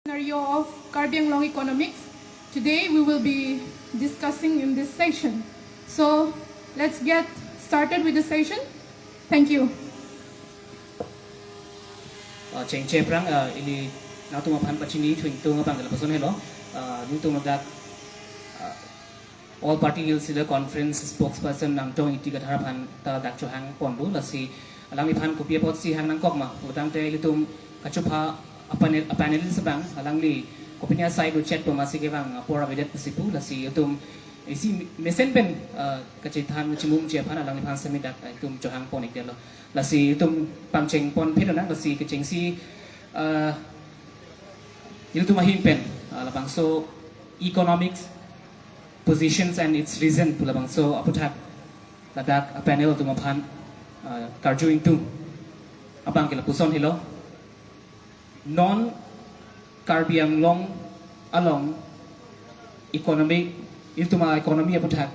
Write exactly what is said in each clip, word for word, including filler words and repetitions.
Scenario of Karbi Anglong economics. Today we will be discussing in this session. So let's get started with the session. Thank you. Uh, chengche aphrang, uh, ili nangtum aphan pachini thu ingtung abang ke lapuson helo. Uh, nangtum ladak, uh, All Party Hills Leaders Conference spokesperson Nangtong Ingti Kathar aphan ta dak chohang pon do, lasi alangliphan kopi apotsi hang nangkok ma, pulotangte ilitum kachopha a-panel, a-panelist abang alangli kopine asai do chet po masi kevang apor avedet pusi pu, lasi itum isi mesen pen, uh, kachethan kachimum ji aphan alangliphan semi dak itum chohang pon-ikdetlo. Lasi itum pangcheng ponphi lonang, lasi kechengsi, uh, ilitum ahin pen, uh, labangso economics positions and its reason pu labangso aputhak ladak a-panel atum aphan, uh, karju ingtung abang ke lapuson helo. Non Karbi Anglong along economic, ilitum a-economy aputhak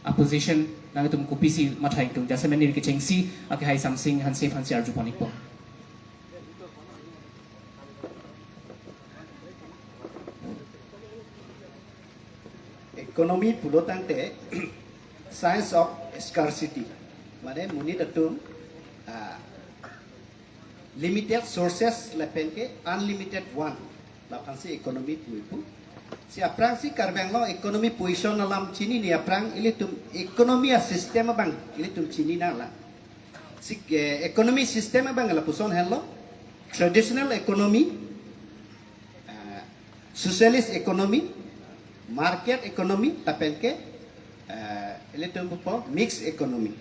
a-position nangtum kopisi matha ingtung, jasemet neli kechengsi akehai Samsing Hanse aphansi arju pon-ikpo. Economy pulotangte science of scarcity. Mane monit atum, ah, limited sources lapen ke unlimited want laphansi economy pu ipu. Si aphrangsi Karbi Anglong economy position alam chinine aphrang ilitum economy a-system abang ilitum chini nanglang. Si, eh, economy system abang lapuson henlo: traditional economy, ah, socialist economy, market economy, lapen ke, eh, ilitum pupo mixed economy.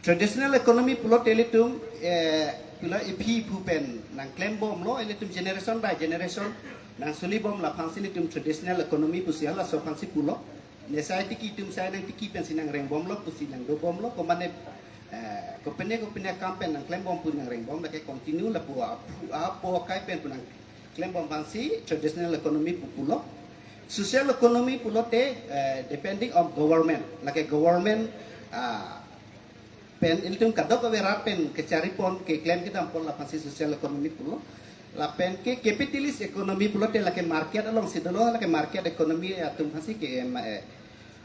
Traditional economy pulote ilitum, eh, pilo iphi iphu pen nangklembomlo, ilitum generation by generation nangsolibom laphansi ilitum traditional economy pusi halaso aphansi pulo. Ne sai tiki itum sai nangtiki pensi nangrengbomlo pusi nangdobomlo, komane, eh, kopine kopine akam pen nangklembom pu nangrengbom, lake continue lapu aphu apo akai pen pu nangklembom aphansi traditional economy pu pulo. Social economy pulote, eh, depending on government, lake government, ah, pen ilitum kadokave rat pen kachari pon, keklem kedam pon laphansi social economy pulo. Lapen ke capitalist economy pulote lake market alongsi dolo, lake market economy atum aphansi ke, em, eh,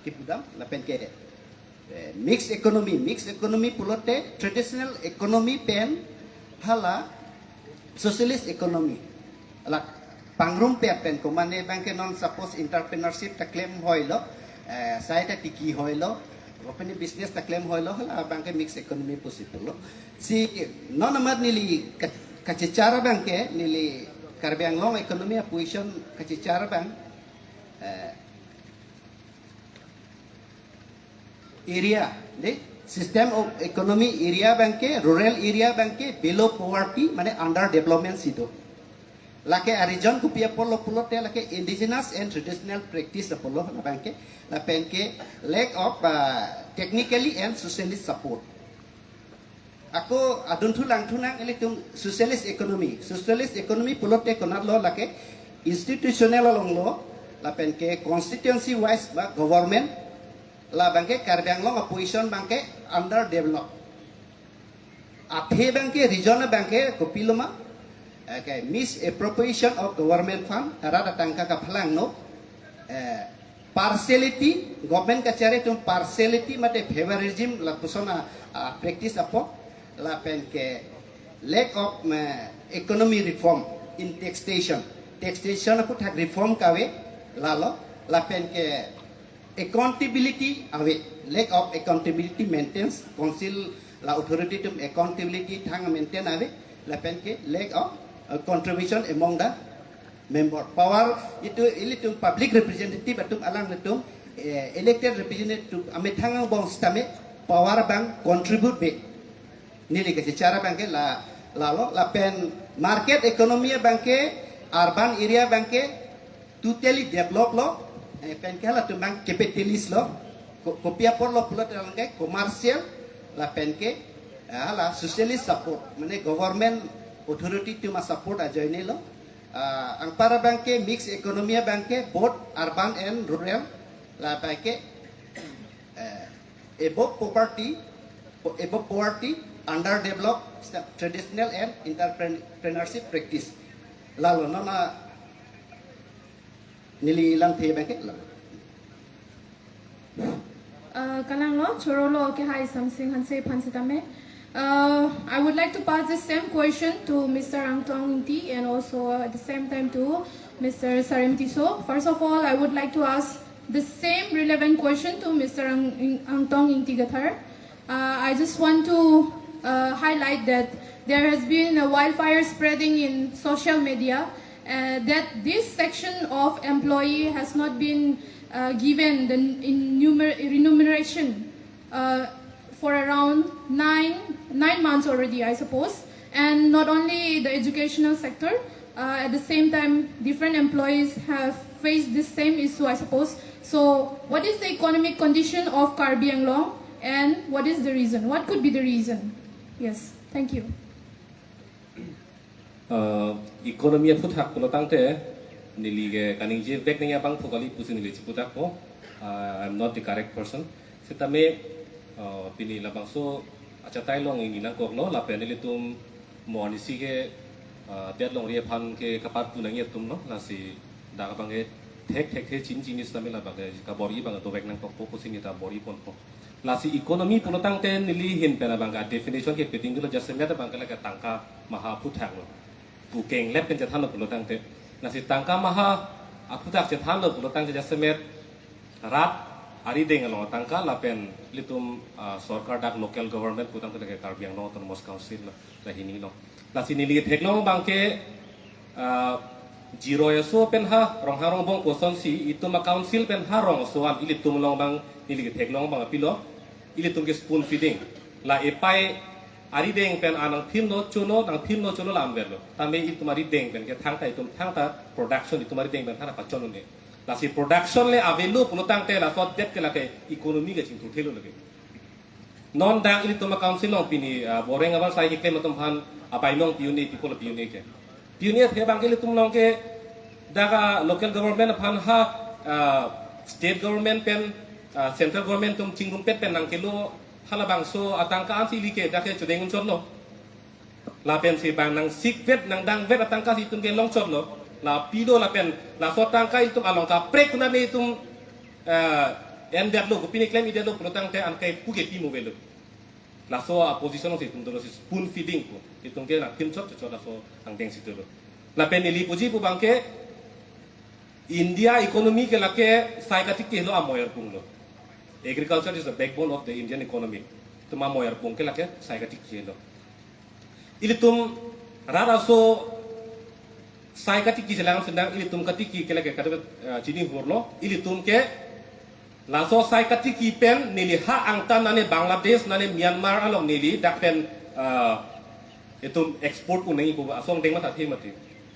kepudam. Lapen ke, eh, mixed economy, mixed economy pulote traditional economy pen hala socialist economy la pangrumpet pen, komane abang ke non suppose entrepreneurship ta klem hoilo, eh, sai ta tiki hoilo, kopine business ta klem hoilo, hala abang ke mixed economy pusi pulo. Si non amat neli ka-, kachechar abang ke, neli Karbi Anglong economy a-position kachechar abang, eh, area, de, system of economy area abang ke, rural area abang ke below poverty, mane under development si do. Lake a-reason kopi apotlo pulote lake indigenous and traditional practice apotlo labang ke, lapen ke lack of, ah, technically and socially support. Ako adunthu langthu nang ilitum socialist economy. Socialist economy pulote konatlo, lake institutional alonglo, lapen ke constituency wise ba government, labang ke Karbi Anglong a-position abang ke underdeveloped. Aphi abang ke reason abang ke kopilo ma, eh, ke misappropriation of government fund, rat atangka kaphalangno, eh, partiality, government kachari atum partiality mate favoritism lapuson a, a-practice apot, lapen ke lack of, eh, economy reform in taxation. Taxation aputhak reform kave lalo, lapen ke accountability ave, lack of accountability maintains, council la authority atum accountability thang maintain ave, lapen ke lack of, uh, contribution among the member. Power itum, ilitum public representative atum alanglitum, eh, elected representative amethang angbong sitame power abang contribute ave. Neli kachechar abang ke la, lalo, lapen market economy abang ke, urban area abang ke totally developed lo, eh, pen ke halatum abang capitalist lo, ko-, kopi apotlo pulote abang ke commercial, lapen ke, eh, hala socialist support, mane government authority atum a-support ajoine lo. Ah, anpar abang ke mixed economy abang ke both urban and rural, labang ke, eh, above poverty, above poverty, underdeveloped, traditional and entrepreneurship practice. Lalo non a neli langthe abang ke lalo. Uh, kalang lo, choro lo ke hai something hanse phan sitame. Uh, I would like to pass the same question to Mister Angtong Ingti and also uh, at the same time to Mister Sarim Tisso. First of all, I would like to ask the same relevant question to Mister Ang- Angtong Ingti Gathar. Uh, I just want to uh, highlight that there has been a wildfire spreading in social media uh, that this section of employee has not been uh, given the in numer- remuneration uh, for around nine nine months already, I suppose. And not only the educational sector, uh, at the same time, different employees have faced this same issue, I suppose. So, what is the economic condition of Karbi Anglong, and what is the reason? What could be the reason? Yes, thank you. Uh, economy aphuthak pulo tangte neli ke kaningje vek nangji abang phu kali pusi neli chiputhak po. Uh, I'm not the correct person. Sitame uh, pini labangso achatai long ingni nangkoklo lapen ilitum mo anisi ke uh, det longri aphan ke kaparpu nangji atum lo, lasi dak abang ke thek thekthe chin chin sitame labang ke kabor-i abang dovek nangkokpo pusi neli ta bor-i ponpo. Lasi economy pulo tangte neli ahin pen abang ke definition ke piding dolo, jasemet abang ke lake tangka maha aphuthak lo. Pu kenglet pen chethanlo pulo tangte. Lasi tangka maha aphuthak chethanlo pulo tangte jasemet rat arideng along tangka lapen ilitum uh, sorkar dak local government pu tangte lake Karbi Anglong Autonomous Council lo, la hini lo. Lasi neli theklong abang ke uh, Jiroi aso pen ha Ronghang Rongbong kosonsi itum a council pen ha rong aso an ilitum along abang neli theklong abang apilo, ilitum ke spoon feeding. La epai arideng pen a nangphin lo cholo, nangphin lo cholo la anvet lo. Tame itum arideng pen ke thangta itum thangta production itum arideng pen thangta pachon un-e. Lasi production le avelo pulo tangte laso adet ke lake economy ke chingthurthelo lake. Non dak ilitum a council along pini uh, boreng abang sai keklem atum aphan abainong pi un-e, people pi un-e ke. Pi un-e athe abang ke ilitum along ke dak a local government aphan ha uh, state government pen uh, central government atum chingrumpet pen nangkelo, halabangso atangka ansi ili ke dak ke chodeng un chotlo. Lapen si abang nangsikvet nangdangvet atangka si itum ke long chotlo. La pilo lapen laso atangka itum along kaprek kuna me itum uh, endetlo, kopi ni klem-idetlo pulo tangte anke pu ke pi mo avelo. Laso a position si itum dolo, si spoon feeding pu. Itum ke nangphin chot chot laso angdeng si dolo. Lapen neli puji pu abang ke India economy ke lake sai katiki lo, amoyar pung lo. Agriculture is the backbone of the Indian economy. Itum amoyar pung ke lake sai katiki lo. Ilitum rat aso sai katiki chelang sendang, ilitum katiki ke lake kata uh, chini hurlo, ilitum ke laso sai katiki pen neli ha angtan nane Bangladesh nane Myanmar along neli dak pen uh, itum export un-e pu aso angdeng matha the mati.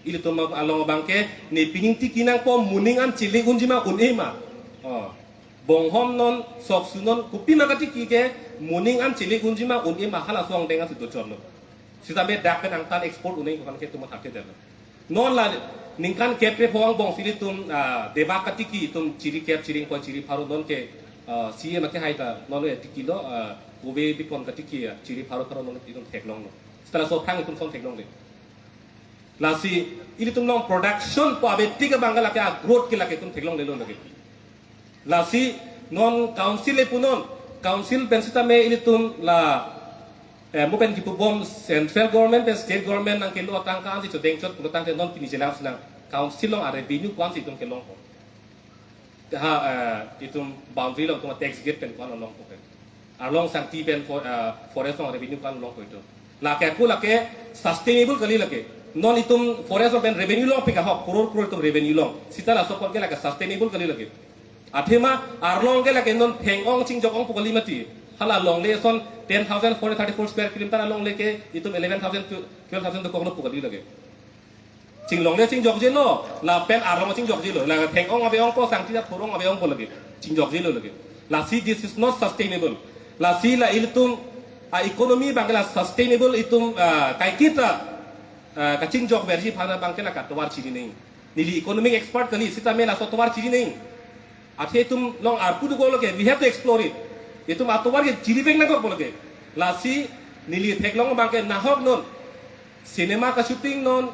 Ilitum along abang ke ne pining tiki nangpo, moning an chili unji ma un-e ma. Oh. Bonghom non, soksu non, kopi ma katiki ke moning an chili unji ma un-e ma, halaso angdeng ansi do chotlo. Sitame dak pen angtan export un-e pu aphan ke itum matha the detlo. Non la ningkan kep kre pho angbong si ilitum uh, debak katiki itum chiri kep, chiri ingkoi, chiri pharo, non ke uh, C M ake hai ta non le tiki lo, uh, kove bikon katiki uh, chiri pharo pharo non itum theklonglo. Sita laso aphrang itum son theklongle. Lasi ilitum along production pu ave tik abang ke lake a growth ke lake itum theklonglelo lake. Lasi non council le punon, council pen sitame ilitum la eh, mo pen kipubom central government pen state government nangkelo atangka ansi chodeng chot pulo tangte non pini chelang sinang council along a revenue ko-ansi itum kelongpo. Ha eh, itum boundary along itum tax gate pen ko-an longpo pen. Arlong sangti pen for, eh, forest along revenue ko-an longpo itum. Lake ako lake sustainable kali lake. Non itum forest pen revenue longpik ahok, crore crore itum revenue long. Sita laso apot ke lake sustainable kali lake. Athema arlong ke lake non theng-ong chingjok-ong pu kali mati. Hala longle ason ten thousand four hundred thirty-four square kilometer alongle ke itum eleven thousand to twelve thousand dokoklo pu kali lake. Chinglongle chingjokjelo, lapen arlong chingjokjelo, la theng-ong ave-ongpo, sangti ta phurong ave-ongpo lake. Chingjokjelo lake. Lasi this is not sustainable. Lasi la ilitum a economy abang ke la sustainable itum ah, kaiketa ah, kachingjok verji aphan abang ke la katovar chiri nangji. Neli economic expert kali, sitame laso atovar chiri nangji. Athe itum along arpu dokoklo ke, we have to explore it. Itum atovar ke chirivek nangkokpo lake. Lasi neli theklong abang ke nahok non cinema ka shooting non,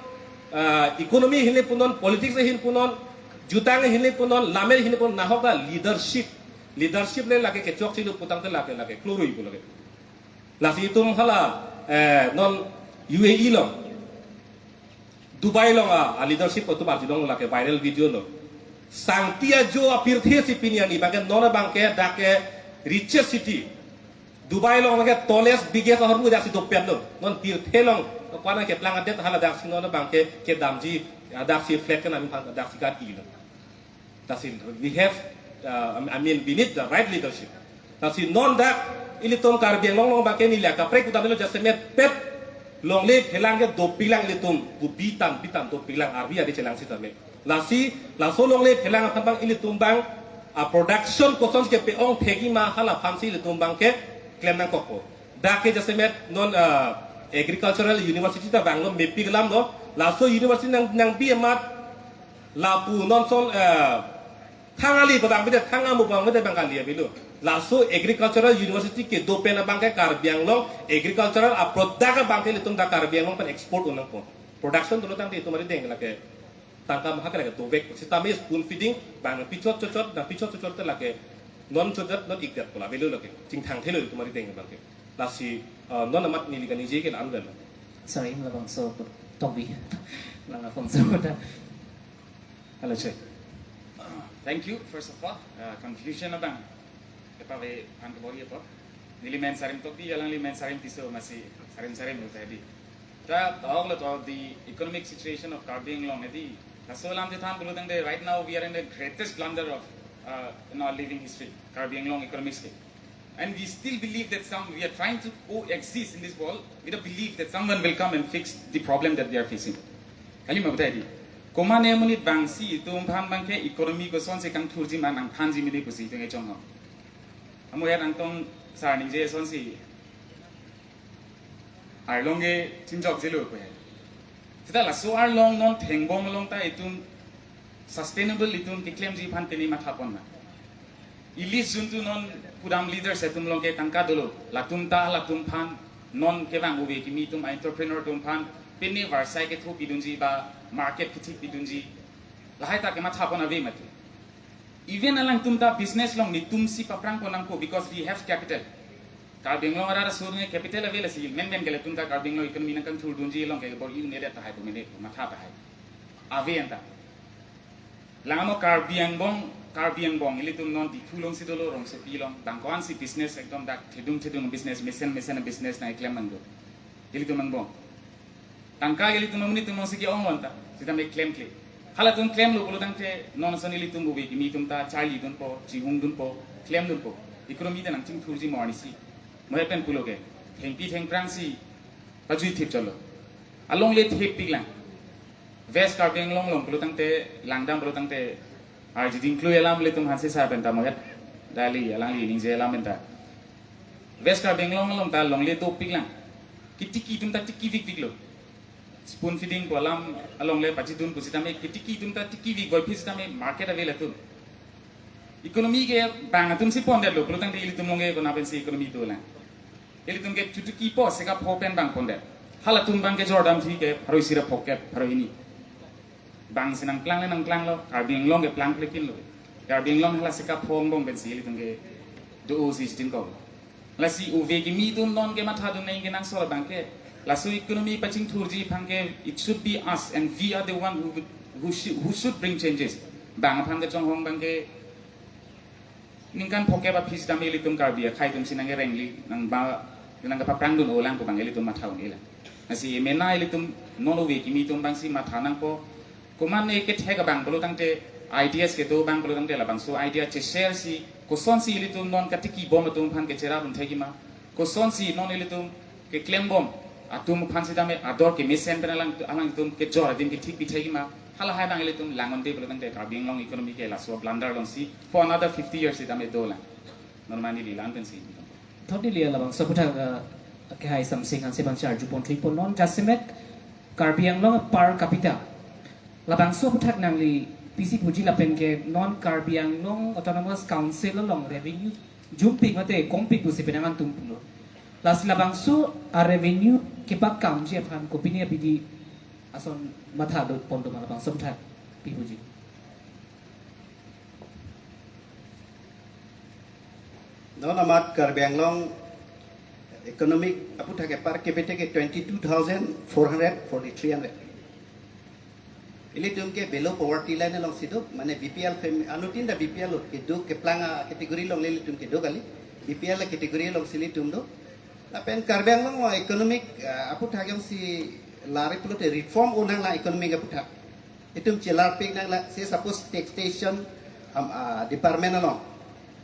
Ah, economy ahin le punon, politics ahin punon, jutang ahin le punon, lammet ahin le punon, nahok ta leadership. Leadership le lake kechokche lo putangte lake, lake klorui pu lake. Lasi itum hala, eh, non U A E along, Dubai along a, a leadership atum arjulong lake viral video lo. Sangti ajo apirthe si pini arni abangke non abangke dak ke richest city. Dubai along ke tallest, biggest ahormu daksi dopet lo. Non pirthe along ko-an keplang adet hala daksi non abangke kedamji, daksi flag kenam aphan daksi ka-i lo. Lasi we have, uh, I mean, we need the right leadership. Lasi non dak ilitum Karbi Anglong along abangke neli akaprek kutame lo, jasemet pet longle phelang ke dopiklang ilitum, bu bitan bitan dopiklang, arvi adi chelang sitame. Lasi laso longle phelang aphan abang ilitum abang a production koson ke pe-ong thekji ma hala aphansi ilitum abangke klem nangkokpo. Dak ke jasemet non, ah, agricultural university ta vanglo, mepik alam lo. Laso university nang, nangbi amat lapu non son, ah, thang ali pavang bide, thang amu pavang bide abang kali avelo. Laso agricultural university kedo pen abangke Karbi Anglong agricultural a product abangke ilitum dak Karbi Anglong pen export un nangpo. Production dolo tangte itum ari deng lake tangka maha ke lake dovek. Sitame spoon feeding abang pichot chochot, na pichot chochot te lake non chochot non ikdat pu la avelo lake. Chingthang thelo itum ari deng abangke. Lasi, uh, non amat neli kaningje ke la-an vel. Sorry, labangso tokbi. Langa phone so ta. Hello, check. Thank you, first of all. Uh, confusion abang kepave aphan kebor-i apot. Neli men Sarim Tokbi, alangli men Sarim Tisso, masi Sarim Sarim lo tadi. Ta talk lo to the economic situation of Karbi Anglong edi. Laso alam chethan pulo tangte right now we are in the greatest blunder of, uh, in our living history, Karbi Anglong economics ke. And we still believe that some, we are trying to coexist in this world with a belief that someone will come and fix the problem that we are facing. Kali ma batai di. Komat amonit abangsi itum aphan abangke economy kosonsi kangthurji ma nangthanji midi pusi itum kechongho. Amoyat angtong sar ningje asonsi arlong ke chingjokjelo ko he. Seta laso arlong non thengbom along ta itum sustainable itum keklemji aphan pini mathapon na. Ili juntu non pudam leaders atum along ke tangka dolo. Latum ta latum aphan non kevang ove kimi atum entrepreneur atum aphan pini varsai ketho pidunji ba market kethik pidunji. Lahai ta kemathapon ave mati. Even alangtum ta business along netumsi paprangpon nangpo because we have capital. Karbi Anglong arat asur nge capital ave, lasi menmen ke latum ta Karbi Anglong economy nangkangthurdunji along ke bor-i un-edet tahai pu mene matha tahai. Ave anta. Langno Karbi Angbong, Karbi Angbong, ilitum non Diphu alongsi dolo, Rongsopi along, bang ko-ansi business ekdom dak thedung thedung business, mesen mesen business nangkeklem nangdo. Ilitum angbong. Tangka ke ilitum amonit atum alongsi ke-ong lo anta. Sitame klemkle. Halatum klemlo pulo tangte non ason ilitum ove kimi atum ta charlidunpo, chinghungdunpo, klemdunpo. Economy ta nangchingthurji mo arnisi. Mohet pen pulo ke. Thengpi thengprangsi pajuithip chotlo. Alongle thip piklang. West Karbi Anglong along pulo tangte, langdam pulo tangte, arjiding klui alam ilitum Hanse sar penta mohet. Dali alangli ningje alam penta. West Karbi Anglong along ta longle dopiklang. Kitiki atum ta tiki vikviklo. Spoon feeding pu alam alongle pachidun pusitame kitiki atum ta tiki vik boiphi sitame market ave latum. Economy ke bang atumsi pondetlo, pulo tangte ilitum along ke kona pensi economy dolang. Ilitum ke chutukipo, sekapho pen bang pondet. Halatum abangke jordamsi ke pharo isi ra phongkep, pharo hini. Bangsi nangklangle nangklanglo, Karbi Anglong ke plangple kinlo. Karbi Anglong hala sekapho angbong pensi ilitum ke do-osi chitin ko. Lasi ove kimi atum non kemathadun nang kenangsot abangke. Laso economy pachingthurji aphan ke, it should be us and we are the one who would, who should, who should bring changes. Bang aphan kechonghong abangke ningkan phongkep aphi sitame ilitum Karbi akhei atumsi nangkerengli, nangba, nangkepaprangdun-olang pu abang ilitum matha un-elang. Lasi emena ilitum non ove kimi atum abangsi matha nangpo. Komatne kethek abang pulo tangte, ideas kedo abang pulo tangte labangso idea che-share si, kosonsi ilitum non katikibom atum aphan kecherapdun thekji ma, kosonsi non ilitum keklembom atum aphan sitame ador kemesen pen alang, alangtum kejor adim kethik pithekji ma, halahai abang ilitum lang un-e pulo tangte Karbi Anglong economy ke laso blunder alongsi for another fifty years sitame dolang. Normally la-an pensi. Thot neli labangso aputhak, eh, kehai Samsing Hanse abang si arjupon thikpo non jasemet Karbi Anglong per capita. Labangso aputhak nangli pisi puji lapen ke non Karbi Anglong Autonomous Council along revenue jumpik mate kongpik pusi penang an tum pulo. Lasi labangso a revenue kepakamji aphan kopine abidi ason matha do pon do mana bang samthat pipuji. Non amat Karbi Anglong economic aputhak ke per capita ke twenty two thousand four hundred forty three hundred. Ilitum ke below poverty line alongsi do, mane B P L family, anuttin ta B P L lo, kedo keplang a category along ilitum kedo kali, B P L category alongsi ilitum do. Lapen Karbi Anglong economic, ah, aputhak jongsi lari pulote reform unang la economic aputhak. Itum chelarpik nang la, say suppose taxation, um, ah, department along.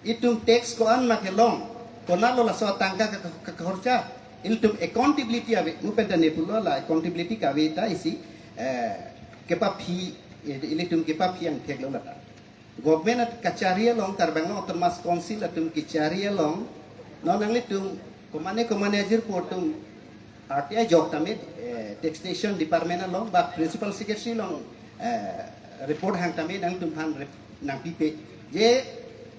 Itum tax ko-an ma kelong, konatlo laso tangka ka, ka, kakhorcha. Ilitum accountability ave, mo pen ta ne pulo la accountability kave ta isi, eh, kepaphi, eh, ilitum kepaphi angthek lo lata. Government at kachari along, Karbi Anglong Autonomous Council atum kachari along, non nanglitum komane komane ajirpo atum R T I ajok tame, eh, taxation department along, ba principal secretary along, eh, report hang tame nangtumphan rep-, nangpipe. Je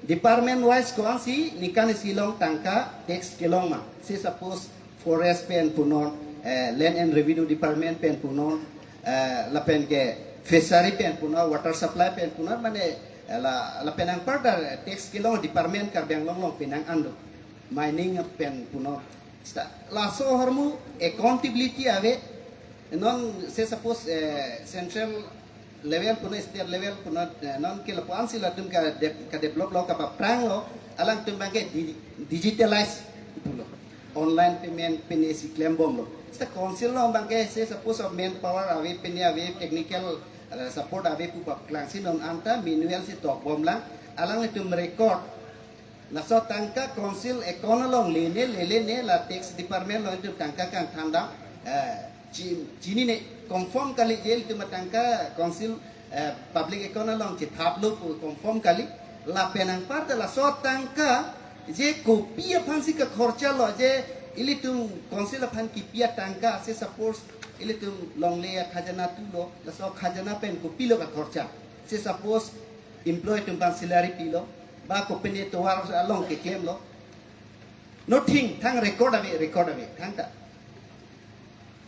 department wise ko-ansi ningkan isi along tangka tax kelong ma. Say suppose forest pen punon, eh, land and revenue department pen punon, eh, lapen ke fishery pen punon, water supply pen punon, mane, eh, la, lapen anparta tax kelong department Karbi Anglong along penang an do. Mining pen punon. Seta, laso ahormu accountability ave, non say suppose, eh, central level punon, state level punon, eh, non ke lapu-ansi latum ka de-, ka develop lo, kapaprang lo, alangtum abangke di-, digitalize pulo. Online payment pine si klembom lo. Seta council along abangke say suppose of manpower ave, pine ave, technical, eh, support ave pu paklangsi non anta manual si tokbom lang, alanglitum record. Laso tangka council account along lene, lele ne, la tax department along itum tangka kangthandam, eh, chi-, chinine, confirm kali je ilitum atangka council, eh, public account along chethaplo pu confirm kali. Lapen anparta laso tangka je kopi aphansi kakhorcha lo, je ilitum council aphan kipi atangka, say suppose ilitum longle akhajana tulo, laso khajana pen kopilo kakhorcha. Say suppose employee atum aphan salary pilo, ba kopine tovar along keklemlo. Nothing, thang record ave, record ave, thangta.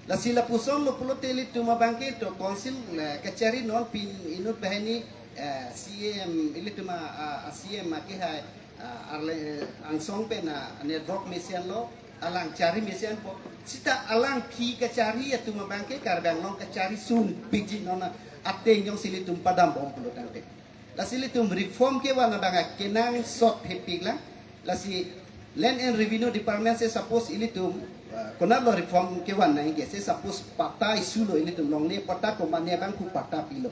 Lasi lapuson lo pulote ilitum abangke to council, eh, kachari non pini inut banghini, eh, C M, ilitum a, a, a C M akehai, ah, arle, eh, angsong pen, ah, network mesen lo, alang chari mesenpo. Seta alangphi kachari atum abangke Karbi Anglong kachari sungpikji non ateng jongsi ilitum padambom pulo tangte. Lasi ilitum reform kevan abang akenangsot hepik lang. Lasi Land and Revenue Department say suppose ilitum, uh, konatlo reform kevan nangji ke, say suppose patta issue lo ilitum longle patta komane abang pu patta pilo.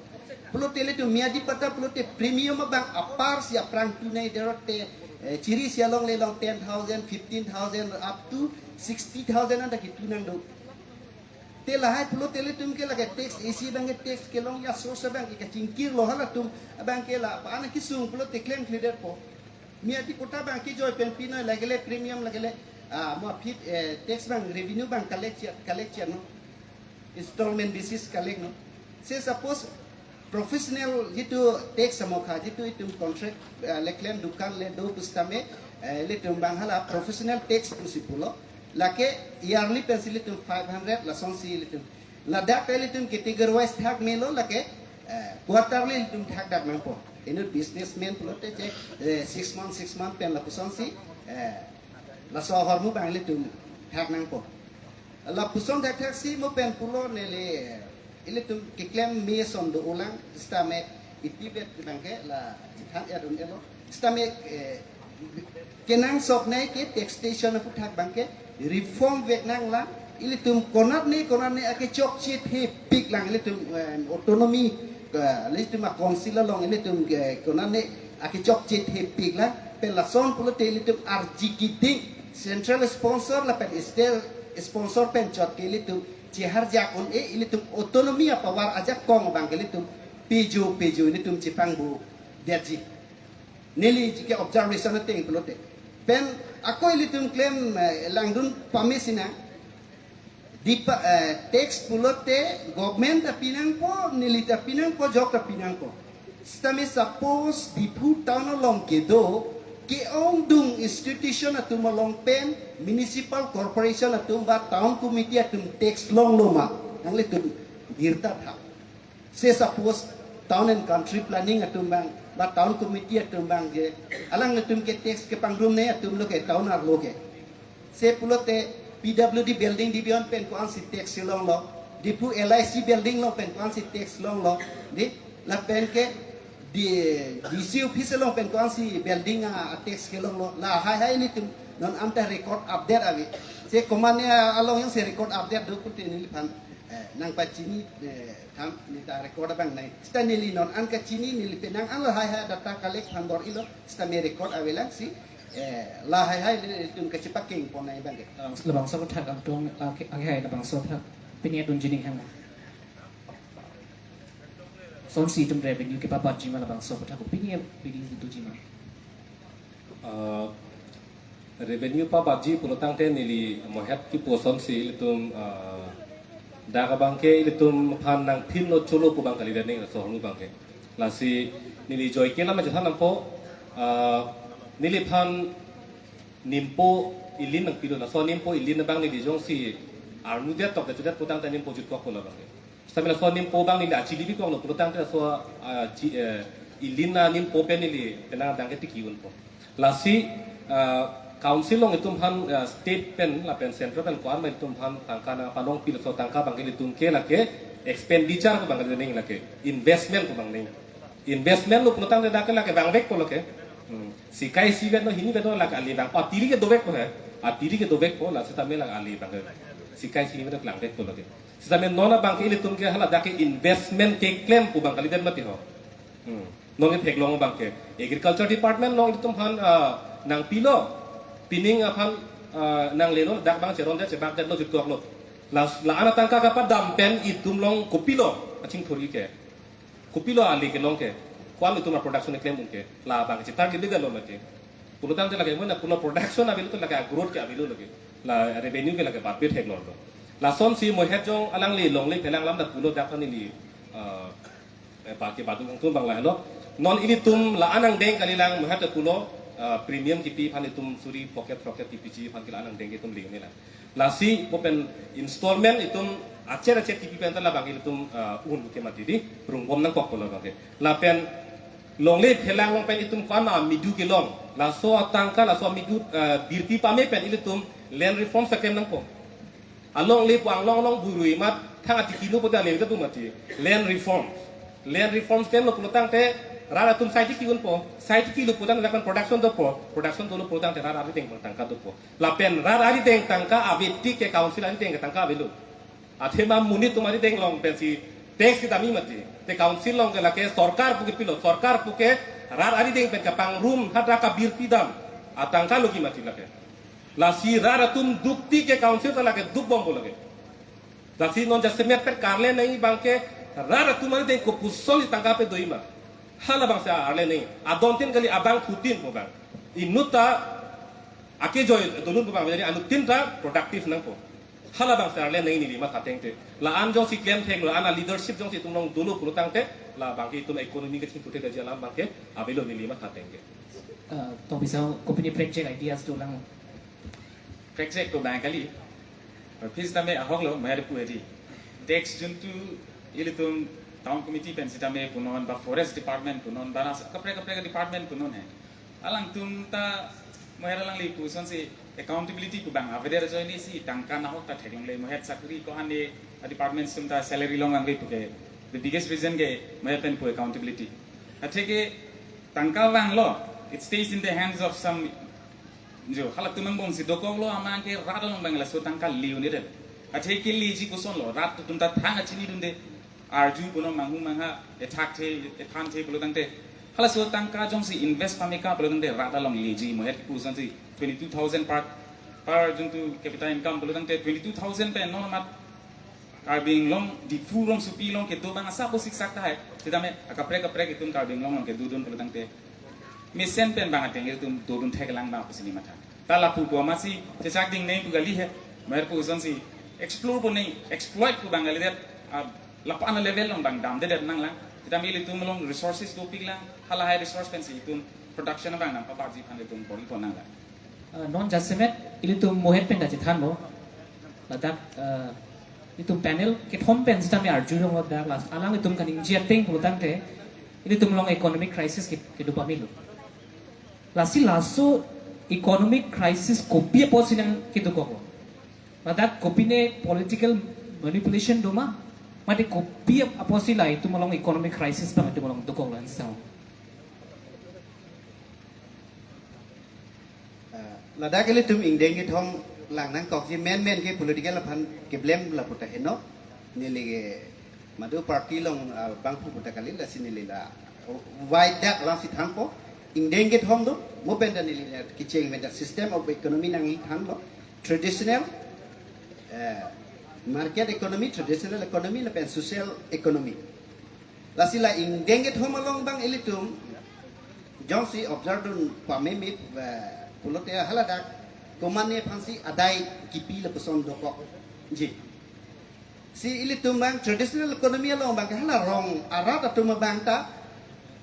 Pulote ilitum miyadi patta pulote premium abang aparsi aphrang tunai derote, eh, chiri si alongle along ten thousand, fifteen thousand up to sixty thousand anta kitu nang do. Te lahai pulote ilitum ke lake tax isi abangke tax kelong ya source abangke kachingkir lo halatum abangke la pa ana kisung pulote klem kledetpo. Miyadi patta abangke joi pen pinoi lagele premium lagele, ah, mo aphi, eh, tax abang revenue abang collect chia, collect chia no. Installment basis collect no. Say suppose professional jitu tax amokha jitu itum contract, eh, leklem dukan le do pu setame, eh, ilitum abang hala professional tax pusi pulo. Lake yearly pensi ilitum five hundred lasonsi ilitum. Ladak ilitum category wise thak melo lake, eh, quarterly ilitum thakdak nangpo. Inut businessman pulote che, eh, six month, six month pen lapusonsi, eh, laso ahormu abang ilitum thak nangpo. Lapuson thakthak si mo pen pulo neli, eh, ilitum keklem meson do ulang, setame iti bet abangke la than er un-elo. Setame, eh, kenangsot nai ke taxation aputhak abangke reform vek nang lang, ilitum konatne, konatne akechokche thepik lang ilitum, eh, autonomy, eh, ilitum a council along ilitum, eh, konatne akechokche thepik lang, pen lason pulote ilitum arji kiding central sponsor lapen state sponsor pen chot ke ilitum cheharjak un-e, ilitum autonomy apower ajakong abangke ilitum pejo pejo ilitum chepangbu detji. Neli jike observation ateng pulote. Pen ako ilitum klem, eh, langdun pame sinang. Dipa, eh, tax pulote government ta pinangpo, neli ta pinangpo, jok ta pinangpo. Setame suppose Diphu town along kedo, ke-ongdung institution atum along pen, municipal corporation atum ba town committee atum tax longlo ma. Nanglitum birta tha. Say suppose town and country planning atum abang, ba town committee atum abang je, alanglitum ke tax kepangrumne atum lo ke town arlo ke. Say pulote P W D building division pen ko-ansi tax longlo, Diphu L I C building along pen ko-ansi tax longlo, di, lapen ke di D C office along pen ko-ansi building a tax kelonglo, lahai hai ilitum non anta record update ave. Say komatne along jongsi record update do pulote neliphan, eh, nangpachini, eh, tham, neta record abang nai. Seta neli non an kachini, neli penang an lahai hai data collect aphan bor-ilo, seta me record avelang si, eh, lahai hai ilitum kachepakeng pon nai abang ke. Labangso aputhak angtung, ah, ke, ah, hai labangso aputhak pini adun jining hang. Sonsi itum revenue kepabatji ma labangso aputhak pini, pini itu ji ma. Ah, revenue pabatji pulotangte neli mohet kipu sonsi ilitum, ah, dak abang ke ilitum aphan nangphinlo cholo pu abang kalidet nang laso ahormu abang ke. Lasi neli joike lam chethan nangpo, ah, neliphan nimpo ilin nangpilo, laso nimpo ilin abang neli jongsi arnu det tok det chudet pulotangte nimpo jutkokpo labang ke. Seta me laso nimpo abang neli achili bikoklo pulotangte laso, ah, chi-, eh, ilin animpo pen neli penang adang ke tiki unpo. Lasi, ah, council along itum aphan, ah, state pen lapen central pen ko-an ma itum aphan tangka nangpanongpi, laso tangka abang ke ilitum ke lake expenditure pu abang ke nang lake investment pu abang nang. Investment lo pulotangte dak ke lake vangvekpo lake. Hmm. Sikai isivet lo, hini vetlo lake ale vang. Atiri ke dovekpo he. Atiri ke dovekpo, la seta me lake ale vang. Sikai isi hini vetlo klangvekpo lake. Seta me non abang ke ilitum ke hala dak ke investment keklem pu abang kalidet mati ho. Hmm. Non ke theklong abang ke. Agriculture department along itum aphan, ah, nangpilo. Pining aphan, ah, nanglelo, dak abang cherondet chebakdetlo jutkoklo. La, la-an atangka kapadam pen itum along kopilo achingthur-i ke. Kopilo ale kelong ke, ko-an itum a-production keklem un ke, labang ke chetar ke beda lo mati. Pulotangte lake mo na pulo production avelo to lake a-growth ke avelo lake. La revenue ke lake batbit theklong lo. Lasonsi mohet jong alangli longle phelang alam ta pulo dak neli, eh, eh, ba ke badu angtun abang lahelo. Non ilitum la-an angdeng kalilang mohet ta pulo, eh, premium kipi aphan itum suri pocket pocket kipiji aphan ke la-an angdeng itum lingnelang. Lasi bo pen installment itum achet achet kipi pen ta labang ilitum, ah, un ke mati di, rungbom nangkokpo labang ke. Lapen longle phelang along pen itum ko-an amidu kelong. Laso atangka, laso amidu, ah, birti pame pen ilitum land reform keklem nangpo. Alongle pu anglong along burui amat thang atiki nu pute ale ta tu mati. Land reform. Land reform klemlo pulotangte rat atum sai tiki unpo. Sai tikilo pulotangte lapen production dopo. Production dolo pulotangte rat arideng tangka dopo. Lapen rat arideng tangka ave tik ke council arideng ke tangka avelo. Athema monit atum arideng along pensi tax kedam-i mati. Te council along ke lake sorkar pu kepilo, sorkar pu ke rat arideng pen kapangrum hadak abirti dam atangka lo ke mati lake. Lasi rat atum duk tik ke council ta lake dukbompo lake. Lasi non jasemet pen karle nangji abang ke rat atum arideng kopuson si tangka pedo-i ma. Halabangsi arle nangji. Adontin kali, abangphutin pu abang. Inut ta akejoi donun pu abang, jadi anuttin ta productive nangpo. Halabangsi arle nangji neli matha ateng te. La-an jongsi klemtheklo, la-an a-leadership jongsi itum along dolo pulotangte, labang ke itum economy kachingthurthekji alam abang ke avelo neli matha ateng te. Eh, Tong Bisang, kopine prekjak ideas dolang? Prekjak ko abang kali. Office tame ahok lo, moher pu hedi. Tax juntu ilitum town committee pen sitame punon, ba forest department punon, ba ras kaprek kaprek department punon he. Alangtum ta moher alangli pusonsi accountability pu abang avedet ajoine si tangka nahok ta theklongle, moher sakuri ko-an de department atum ta salary longvangve pu ke. The biggest reason ke moher pen pu accountability. Atheke tangka vanglo, it stays in the hands of some Jo, halatum angbongsi dokoklo, amat ke rat along abang laso tangka le un-edet. Atheke leji kosonlo, rat atum ta thang achinidunde. Arju punon, manghu mangha, ethakthe, ethanthe pulotangte. Halaso tangka jongsi invest pame ka pulotangte rat along leji, moher kepusonsi twenty-two thousand per, per juntu capita income pulotangte twenty-two thousand pen non amat Karbi Anglong, Diphu rongsopi along kedo abang asap bo siksak tahai. Sitame akaprek kaprek itum Karbi Anglong along kedodun pulotangte mesen pen abang ateng itum dodun theklang abang pusi neli matha. Ta lapu pu amatsi chechak ding nangji pu kali he. Moher pusonsi explore pu nangji, exploit pu abang kalidet, ah, lapu-an level along abang damdedet nanglang. Sitame ilitum along resources dopiklang, halahai resource pensi itum production abang nangpaparji aphan itum bor-ipon nanglang. Eh, non jasemet ilitum moher pen ta chethanlo. Ladak, eh, Itum panel kethom pen sitame arjulong lo dak last. Alanglitum kaningje ateng pulotangte, ilitum along economic crisis ke-, kedo pamelo. Lasi laso economic crisis kopi apotsi nangkedokoklo? Ladak kopine political manipulation do ma? Mate kopi apotsi la itum along economic crisis abang itum along dokoklo, answer? Ah, ladak ilitum ingdeng kethom lang nangkokji menmen ke political aphan keblem lapu ta heno. Neli ke madu party along, ah, bangphu pu ta kali, lasi neli la wide dak lang si thanpo. Ingdeng kethom do, mo pen ta neli la kecheng pen ta system of economy nangthanlo. Traditional, eh, market economy, traditional economy, lapen social economy. Lasi la ingdeng kethom along abang ilitum jongsi observe dun pameme, eh, pulote haladak komane aphansi adai kipi lapuson dokokji. Si ilitum abang traditional economy along abang ke hala rong arat atum abang ta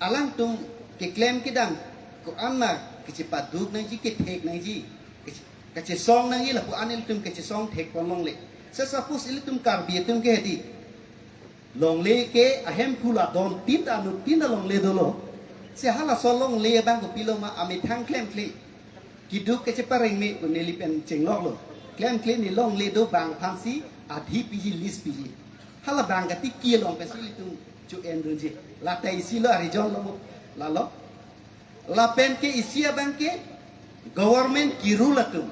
alangtum keklem kedam ko-an ma kachepaduk nangji, kethek nangji, kache-, kachesong nangji lapu-an ilitum kachesong thekpon longle. Se suppose ilitum Karbi atum ke hedi longle ke ahemphu la don tin ta anut tin ta longle dolo. Se halaso longle abang kopilo ma amethang klemkle. Keduk kachepareng me ko neli pen chengloklo. Klemkle ne longle do abang aphansi adhi piji, lease piji. Hala abang katiki along pensi ilitum cho-en dunji. Lata isi lo a-region lo mo. Lalo. Lapen ke isi abang ke government ki-rule atum.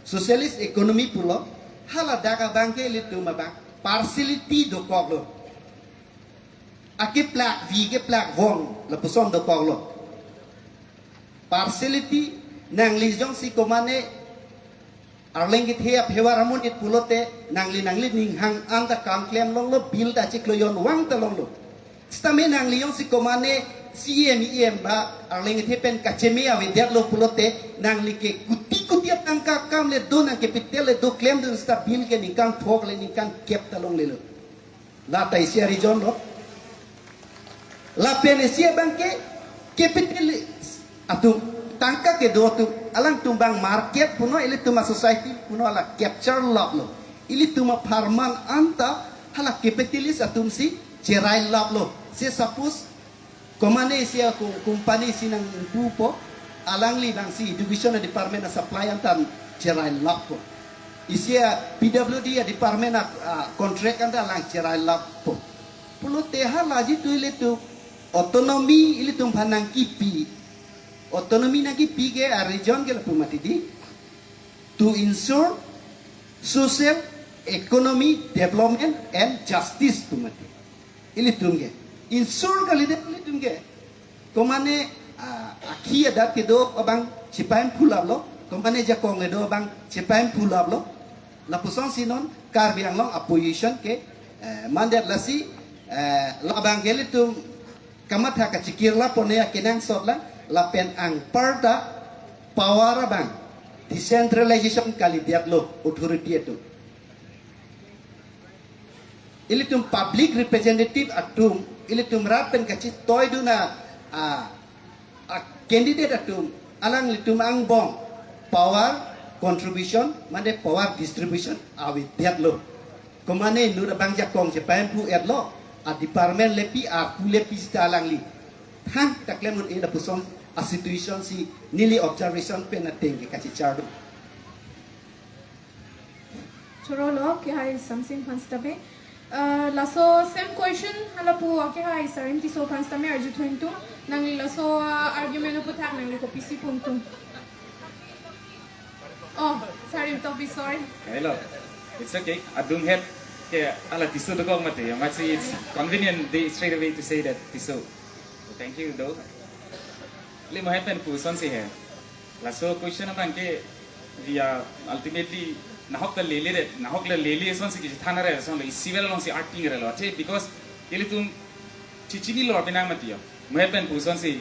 Socialist economy pulo, haladak abang ke ilitum abang partiality dokoklo. Akeplak vi keplak vong lapuson dokoklo. Partiality, nangli jongsi komane arleng kethe aphevar amonit pulote nangli nangli ninghang anta kam klem longlo, bill ta chiklo jon vang ta longlo. Sitame nangli jongsi komane C E M, E M ba arleng kethe pen kacheme avedetlo pulote nangli ke kuti kuti atangka akam le do, nang capital le do klemdun sita bill ke ningkan phok le ningkan kep ta longlelo. Lata isi a-region lo. Lapen isi abang ke capitalist atum, tangka kedo atum, alangtum abang market punon, ilitum a-society punon la capture lap lo. Ilitum apharman anta hala capitalist atumsi cherai lap lo. Se suppose komane isi a-co-, company isi nangpupo, alangli abangsi education a-department a-supply anta cherai lappo. Isi a-P W D a-department a, a-contract anta alang cherai lappo. Pulote hala jitu ilitum autonomy ilitum aphan nangkipi. Autonomy nangkipi ke a-region ke lapu mati di, to ensure social, economy, development and justice pu mati. Ilitum ke ensure kalidet ilitum ke. Komane, ah, akhi adat kedo abang chepahemphu lap lo, komane jakong kedo abang chepahemphu lap lo. Lapusonsi non Karbi Anglong a-position ke, eh, mandet lasi, eh, labang ke ilitum kamatha kachikir lapo ne akenangsot lang, lapen anparta power abang decentralization kalidetlo authority atum. Ilitum public representative atum, ilitum rat pen kachitoidun a, a, a-candidate atum, alanglitum angbong power contribution, mane power distribution avedetlo. Komane inut abang jakong chepahemphu-etlo, a-department lepi, a-pu lepi sita alangli than ta klem un-e lapuson a-situation si neli observation pen ateng ke kachichar do. Choro lo, kehai Samsing aphan sitame. Uh, laso same question, halapu kehai Sarim Tisso aphan sitame arjuthu ingtung. Nangli laso, uh, argument aputhak nangli kopisi pu ingtung? Oh, Sarim Tokbi, sorry. Hello. It's okay. Adunghet ke hala Tisso dokok mati. Masi it's convenient they straight away to say that Tisso. So thank you though. Li mo het pen pu asonsi he. Laso question abang ke via ultimately nahok ta lele det, nahok la lele asonsi kisi than are asonlo, isi vel alongsi arting arelo. Athe because ilitum chichinilo apinang mati ho. Mo het pen pu asonsi,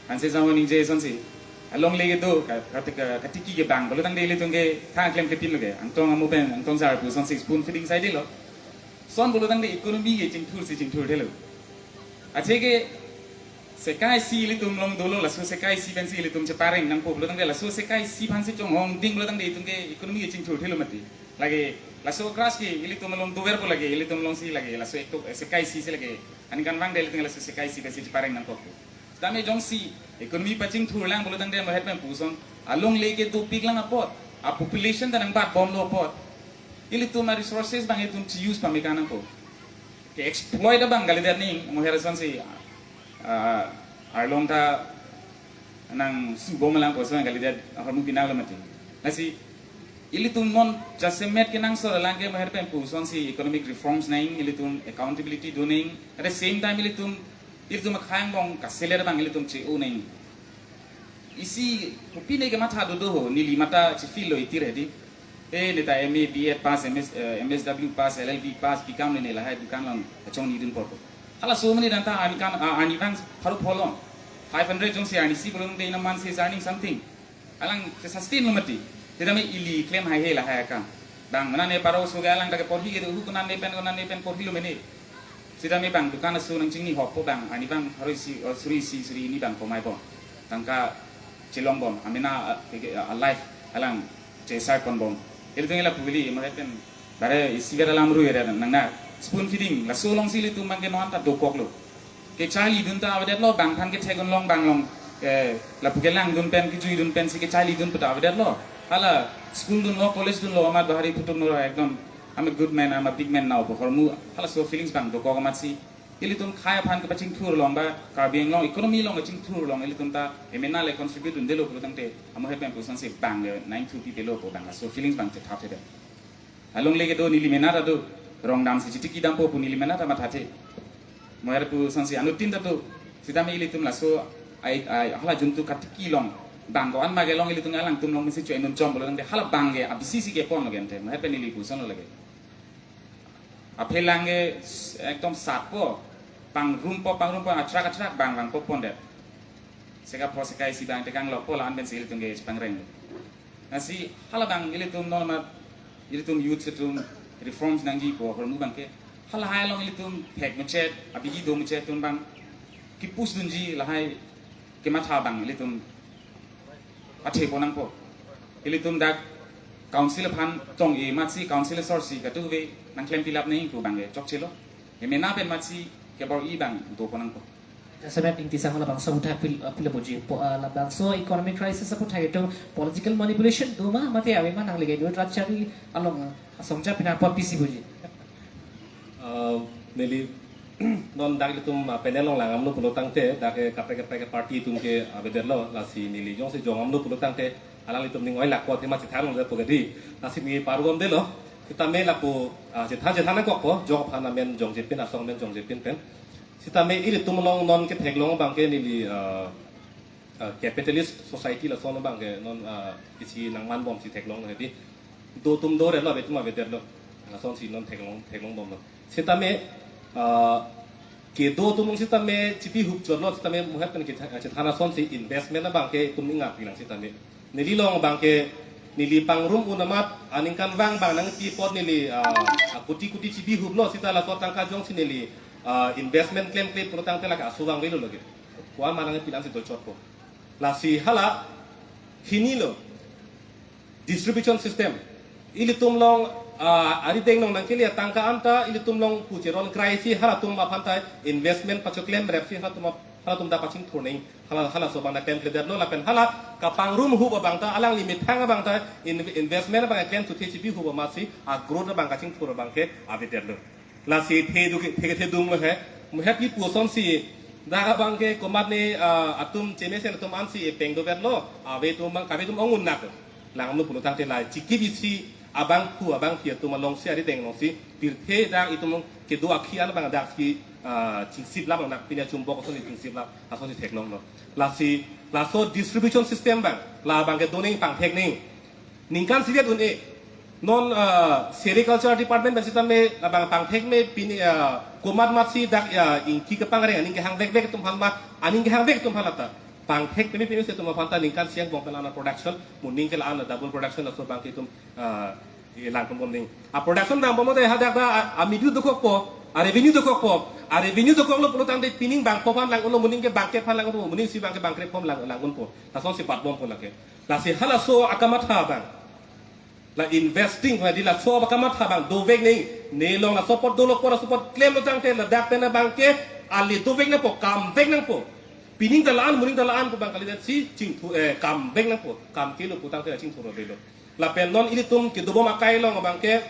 anse jamo ningje asonsi. Alongle kedo, ka, ka, ka, katiki ke abang. Pulo tangte ilitum ke than klem kepinlo ke. Angtong amo pen, Angtong sar pu asonsi spoon feeding side lo. Son pulo tangte economy ke chingthursi chingthur thelo. Athe ke sekai isi ilitum along dolo, laso sekai isi pensi ilitum chepareng nangpo pulo tangte, laso sekai isi aphansi chonghong ding pulo tangte itum ke economy ke chingthur thelo mati. Lake Laso crash ke ilitum along doverpo lake, ilitum alongsi lake, laso ekto, eh, sekai isi si lake. Aningkanvang det ilitum laso sekai isi pensi chepareng nangkok. Setame jongsi economy pachingthurlang pulo tangte moher pen puson, alongle ke dopiklang apot, a population ta nangbatbomlo apot, ilitum a resources abang ilitum chi-use pame nangkok. Ke-exploit abang kalidet ning, moher asonsi, ah, arlong ta nangsubomlang puson kalidet ahormu pinanglo mati. Lasi ilitum non jasemet kenangsot alang ke moher pen pusonsi economic reforms nang, ilitum accountability do nang. At the same time ilitum, ilitum akhai angbong kaseler abang ilitum che-o nang. Isi kopine kematha dodo ho, neli matha chifilo itir hedi. Eh, neta M A, B Ed pass, M S, eh, M S W pass, L L B pass, B Com ne lahai dukan along achongni dunpo. Halaso amonit anta arni kan, ah, arnivang pharo pholong. Five hundred jongsi arnisi pulo tangte in a month he is earning something. Alang ke sustain lo mati. Setame ili klem haihe lahai akam. Bang, mane ne paro so ke alang ta ke porhi ke hu konane pen konane pen porhilo mene. Setame bang dukan aso nangchingni hokpo bang, arnivang pharo isi, oh, suri isi, suri hini bang komaibom. Tangka chelongbom, amena, ah, ke, ke, ah, life alang chesar ponbom. Ilitum ila pugili, moher pen, bare isivet alam ru ere nang na spoon feeding, laso alongsi ilitum abang ke non anta dokoklo. Kecharlidun ta avedetlo, bang aphan kethek-un long bang along, eh, lapu kelangdun pen, kejuidun pensi kecharlidun pu ta avedetlo. Hala school dunlo, college dunlo, amat bahari putuk nor ekdom, "I'm a good man, I'm a big man now," pu ahormu, halaso feelings abang dokok amatsi. Ilitum khei aphan kepachingthur along ba Karbi Anglong economy along kachingthur along ilitum ta emena le contribute un-elo pulo tangte, amoher pen pusonsi bang le nangthu pipelo pu bang laso feelings abang chethap thedet. Alongle kedo neli mena ta do, rong damsi chitiki dampo pu neli mena ta mathathe. Moher pusonsi anuttin ta do, setame ilitum laso ai, ai, hala juntu katiki along, bang ko-an ma kelong ilitum alangtum along mesi choi nun chom pulo tangte, hala bang ke abisi si keponlo gente, moher pen neli pusonlo lake. Aphelang ke s-, ekdom satpo, pangrumpo, pangrumpo, atrak, atrak, bang, bang, po pondet. Seka pho sekai isi bang tekang lokpo la-an pensi ilitum ke chepangreng. Lasi hala bang ilitum normal, ilitum youth atum reforms nangjipo ahormu abang ke. Halahai along ilitum thek muchet, abidi do muchet atum abang kipus dunji lahai kematha abang ilitum athepo nangpo. Ilitum dak council aphan tong-e amatsi council asorsi katuve nangklem pilap nangji pu abang ke chokchelo. Emena pen amatsi kebor-i abang dopo nangpo. Jasemet Ingti Sangho labangso aputhak pil-, pilo puji po, ah, labangso economic crisis aputhak itum political manipulation do ma mate ave ma nangle ke do rat chari along, ah, asong ja pina apot pisi puji. Ah, neli non dak ilitum, ah, panel along lang damlo pulo tangte, dak ke kaprek kaprek party atum ke, ah, avedetlo, lasi neli jongsi jong damlo pulo tangte, alanglitum ning oilak ko athema chethang dampo kedi, lasi neli pargom detlo, setame lapu, ah, chethang chethang nangkokpo, jong aphan amen jongjepin, asong amen jongjepin pen. Setame ilitum along non ketheklong abang ke neli, ah, ah, capitalist society lason abang ke non, ah, isi nangmanbomsi theklong hedi. Do atum do-retlo, ave atum avedetlo. Lasonsi non theklong, theklongbomlo. Setame, ah, kedo atum along setame chipi hup chotlo, setame moher pen chethan, chethan asonsi investment abang ke itum ning aphi lang setame. Neli along abang ke neli pangrum un amat aningkanvang bang nangpi apot neli, ah, ah, kuti kuti chipi huplo seta laso atangka jongsi neli, ah, investment klemkle pulo tangte lake aso abang avelo lake. Ko-an ma nangpi lang si dochotpo. Lasi hala hinilo distribution system. Ilitum along, ah, arideng along nangkele atangka anta ilitum along pucheron krai si halatum aphan ta investment pachoklemrep si halatum ap-, halatum ta pachingthur nangji. Hala, halaso abang ta klemkledetlo lapen hala kapangrum hup abang ta alangli methang abang ta in-, investment abang klem tuthe chipi hup amatsi a-growth abang kachingthur abang ke avedetlo. Lasi the do ke, the ke the dunglo he. Moher pi pusonsi dak abang ke komatne, ah, atum chemesen atum ansi epeng doverlo. Ave atum abang, kave atum ong un-nak. Lang damlo pulo tangte la chikibisi abangphu abangphi atum alongsi arideng alongsi pirthe dak itum kedo akhi an abang daksi, ah, chingsiplap nang, pini achumbok asonsi chingsiplap, asonsi theklonglo. Lasi laso distribution system abang, la abang ke do nangji, pangthek nangji. Ningkan sivet un-e. Non, ah, sericulture department pen setame abang pangthek me pini, ah, komat matsi dak, ah, ingki kepangreng aning kehangvekvek atum aphan ma, aning kehangvek atum aphan lata. Pangthek peme peme si atum aphan ta ningkan isi angbong pen ana production, moning ke la ana double production laso abang ke itum, ah, langponbom nangji. A-production vangbom te hadak ta, ah, a-midu dokokpo, a-revenue dokokpo, a-revenue dokoklo pulo tangte pining bangpho aphan lang-unlo, moning ke bangkep aphan lang-unpo, moning isi abang ke bangkrep aphan lang, lang-unpo. Lasonsi batbompo lake. Lasi halaso akamatha abang. La investing, la di laso abang kamatha abang dovek nangji, ne along laso apot dolo apot, laso apot klemlo tangte ladak pen abangke ale dovek nangpo, kamvek nangpo. Pining ta la-an, moning ta la-an pu abang kalidet si chingthu, eh, kamvek nangpo, kam kelo pu tangte la chingthur avelo. Lapen non ilitum kedobom akai along abangke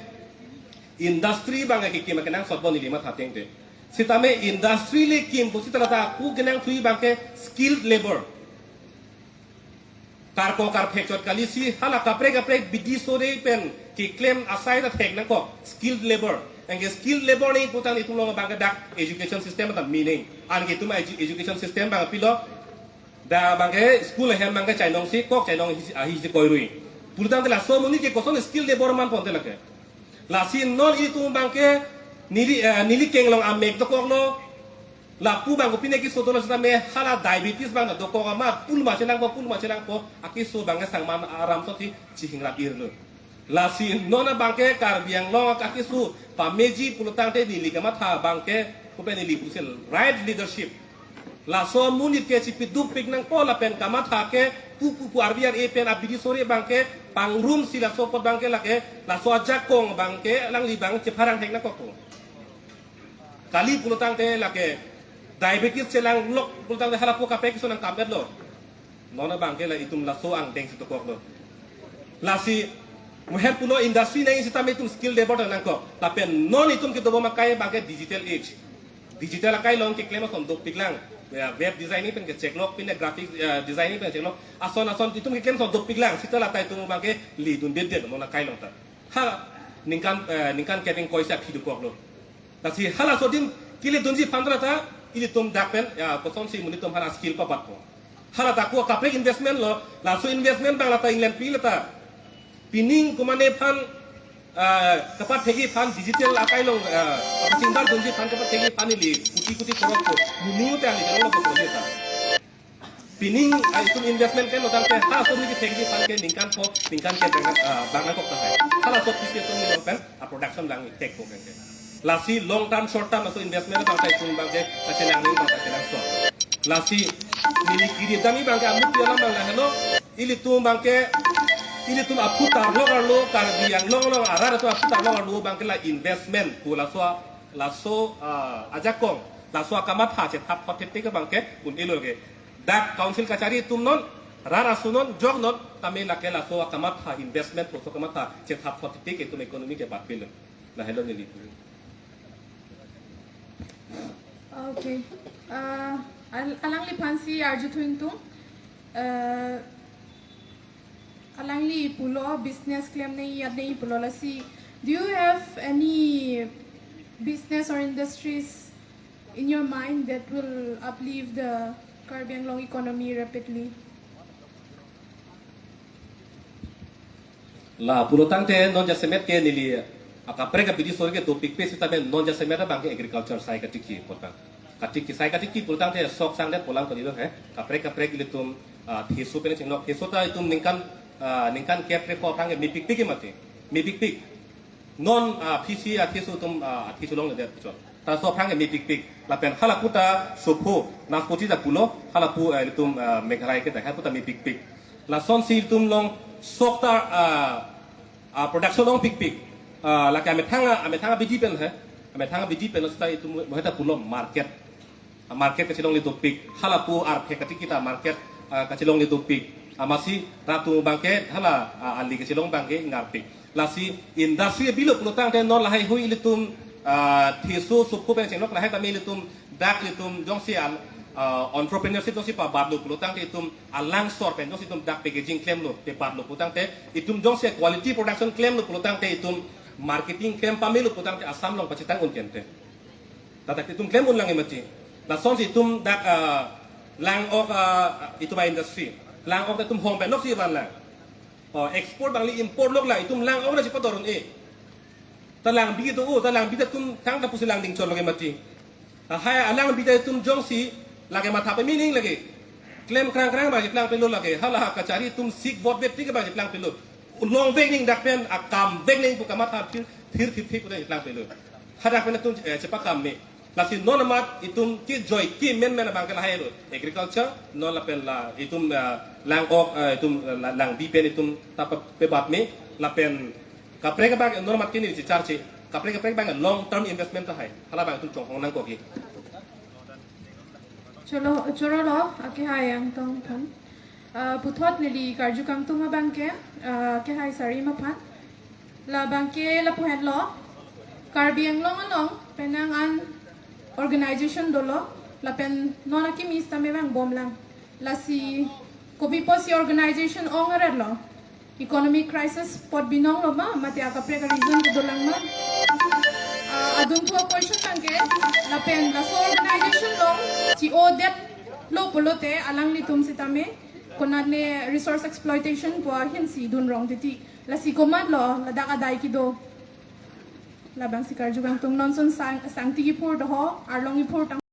industry abangke kekim akenangsot bon ili matha ateng te. Sitame industry le kim pu sita lata ako kenangthui abangke skilled labor. Karkong karphek chot kali si hala kaprek kaprek bidi sore pen keklem asai ta thek nangkok, skilled labor. Anke skilled labor nangji pu tangte itum along abangke dak education system ta meaning. Anke itum edu-, education system abang pilo, dak abangke school ahem abangke chainong si kok, chainong ahi si, ahi si koirui. Pulo tangte laso amonit ke koson skilled labor manponte lake. Lasi non itum abangke neli, eh, neli keng along amek dokoklo. Lapu abang kopine keso dolo sitame hala diabetes abang dokok amat, pul ma chelangpo, pul ma chelangpo, akeso abangke sangman aram sot si chihingrap irlo. Lasi non abangke Karbi Anglong akeso pameji pulo tangte neli kamatha abangke, kopi neli pusi right leadership. Laso amonit ke chipidukpik nangpo lapen kamatha ke pu pu pu arvi ar-e pen abidi sore abangke pangrum si laso apot abangke lake, laso ajakong abangke alangli abang chepharang thek nangkokpo. Kali pulo tangte lake diabetes chelanglok pulo tangte halapu kaprek keso nangkam-etlo. Non abangke la itum laso angdeng si dokoklo. Lasi moher pulo industry nangji sitame itum skilled labor ta nangkok. Lapen non itum kedobom akai abangke digital age. Digital akai along keklem ason dopiklang. Ya, web designing pen kecheklok, pine graphic, eh, designing pen cheklok. Ason ason itum keklem ason dopiklang. Sita lata itum abangke ledundedetlo non akai along ta. Ha, ningkan, eh, ningkan kepeng koisa phi dokoklo. Lasi halaso adim keledunji aphan ta lata ilitum dak pen, ya, kosonsi monit atum hala skill pabatpo. Hala ta ako kaprek investment lo, laso investment abang lata England pi lata. Pining komane aphan, ah, kapathekji aphan digital akai along, ah, chingbar dunji aphan kapathekji aphan ili kuti kuti korok ko. Munu te ani jalong lo ko leta. Pining, ah, itum investment ke lo tangte halaso amonit kethekji aphan ke ningkan pho, ningkan ke bang, ah, bang nangkok tahai. Halaso aphi si itum ni lo pen, ah, production lang thekpo ke. Lasi long term, short term, laso investment abangke itum abangke kachelang nangji abang kachelang so. Lasi neli kiri dam-i abangke amuk alam abang lahelo, ilitum abangke, ilitum aphutar lok arlo, Karbi Anglong along arat atum aphutar lok arlo abangke la investment pu laso, laso, ah, ajakong, laso akamatha chethap thot thepte ke abangke un-elo ke. Dak council kachari atum non, rat aso non, jok non, tame lake laso akamatha investment pu laso akamatha chethap thot thepte ke itum economy ke batpilo. Lahelo neli pu. Okay. Uh, al-, alangliphan si arjuthu ingtung. Uh, alangli pulo business klem nangji, at nangji pulo lasi. Do you have any business or industries in your mind that will uplift the Karbi Anglong economy rapidly? La pulo tangte non jasemet ke neli akaprek abidi sore ke dopikpe sitame non jasemet abangke agriculture sai katiki pu tang. Katiki sai katiki pulo tangte sok sangdet pu alam kali do he. Kaprek kaprek ilitum, ah, theso pen chenglok. Theso ta itum ningkan, ah, ningkan kep kre pho aphrang ke mepikpik ke mati. Mepikpik. Non, ah, P C, ah, theso atum, ah, theso longledet chot. Ta so aphrang ke mepikpik. Lapen halapu ta sopho, naspoti ta pulo, halapu, eh, itum, ah, Meghalaya ke ta, halapu ta mepikpik. Lasonsi itum along sok ta, ah, ah, production longpikpik. Ah, lake amethang, amethang abidi pen he. Amethang abidi pen sita itum moher ta pulo market. Ah, market kachelongle dopik. Halapu arphek katiki ta market, ah, kachelongle dopik. Amatsi rat atum abangke hala, ah, ali kachelong abangke ingarpik. Lasi industry bilo pulo tangte non lahai hui ilitum, ah, theso sopho pen chenglok lahai tame ilitum dak ilitum jongsi al, ah, entrepreneurship jongsi pabatlo pulo tangte itum alangsor pen jongsi itum dak packaging klemlo, pebatlo pulo tangte itum jongsi quality production klemlo pulo tangte itum marketing klem pamelo pulo tangte Assam along pachethang un kente. Ladak itum klem un lang mati. Lasonsi itum dak, ah, lang-ok, ah, itum a-industry. Lang-ok itum hong pen lok si van lang. Oh, export abang le import lok lang, itum lang-ok na chipador un-e. Ta langbi do-o, ta langbi ta itum thangta pusi langding chot lok mati. Lahai alangbi ta itum jongsi lake matha pame nangji lake. Klem krang krang abang cheplang pelo lake. Hala kachari itum sik vot vet tik abang cheplang pelo. Longvek nangji dak pen, akamvek nangji pu kamatha thir thir thir thir pu ta cheplang pelo. Hadak pen itum, eh, chepakam me. Lasi non amat itum kejoi kemen men abangke lahai lo. Agriculture, non lapen la itum, eh, lang-ok, eh, itum, eh, la, langbi pen itum ta pe, pebat me. Lapen kaprek abang non mat ke neli checharche. Kaprek kaprek abang long term investment tahai. Hala abang itum chonghong nangkok ke. Cholo, chorolo, akehai angtong aphan. Ah, puthot neli karju kangtung abang ke, ah, akehai sari ma aphan. Labang ke lapu henlo. Karbi Anglong along penang an organization dolo. Lapen non akimi sitame vangbomlang. Lasi kopi pusi organization ong-erlo. Economic crisis apot binong lo ma, mate akaprek a-reason kedolang ma. Ah, adunthu a-question abang ke, lapen laso organization along chi-o detlo pulote alanglitum sitame, konat ne resource exploitation pu ahin si dun rong titi. Lasi komatlo ladak adai kedo. Labangsi karju kangtung, non ason sang, sangti kiphur doho, arlong kiphur tang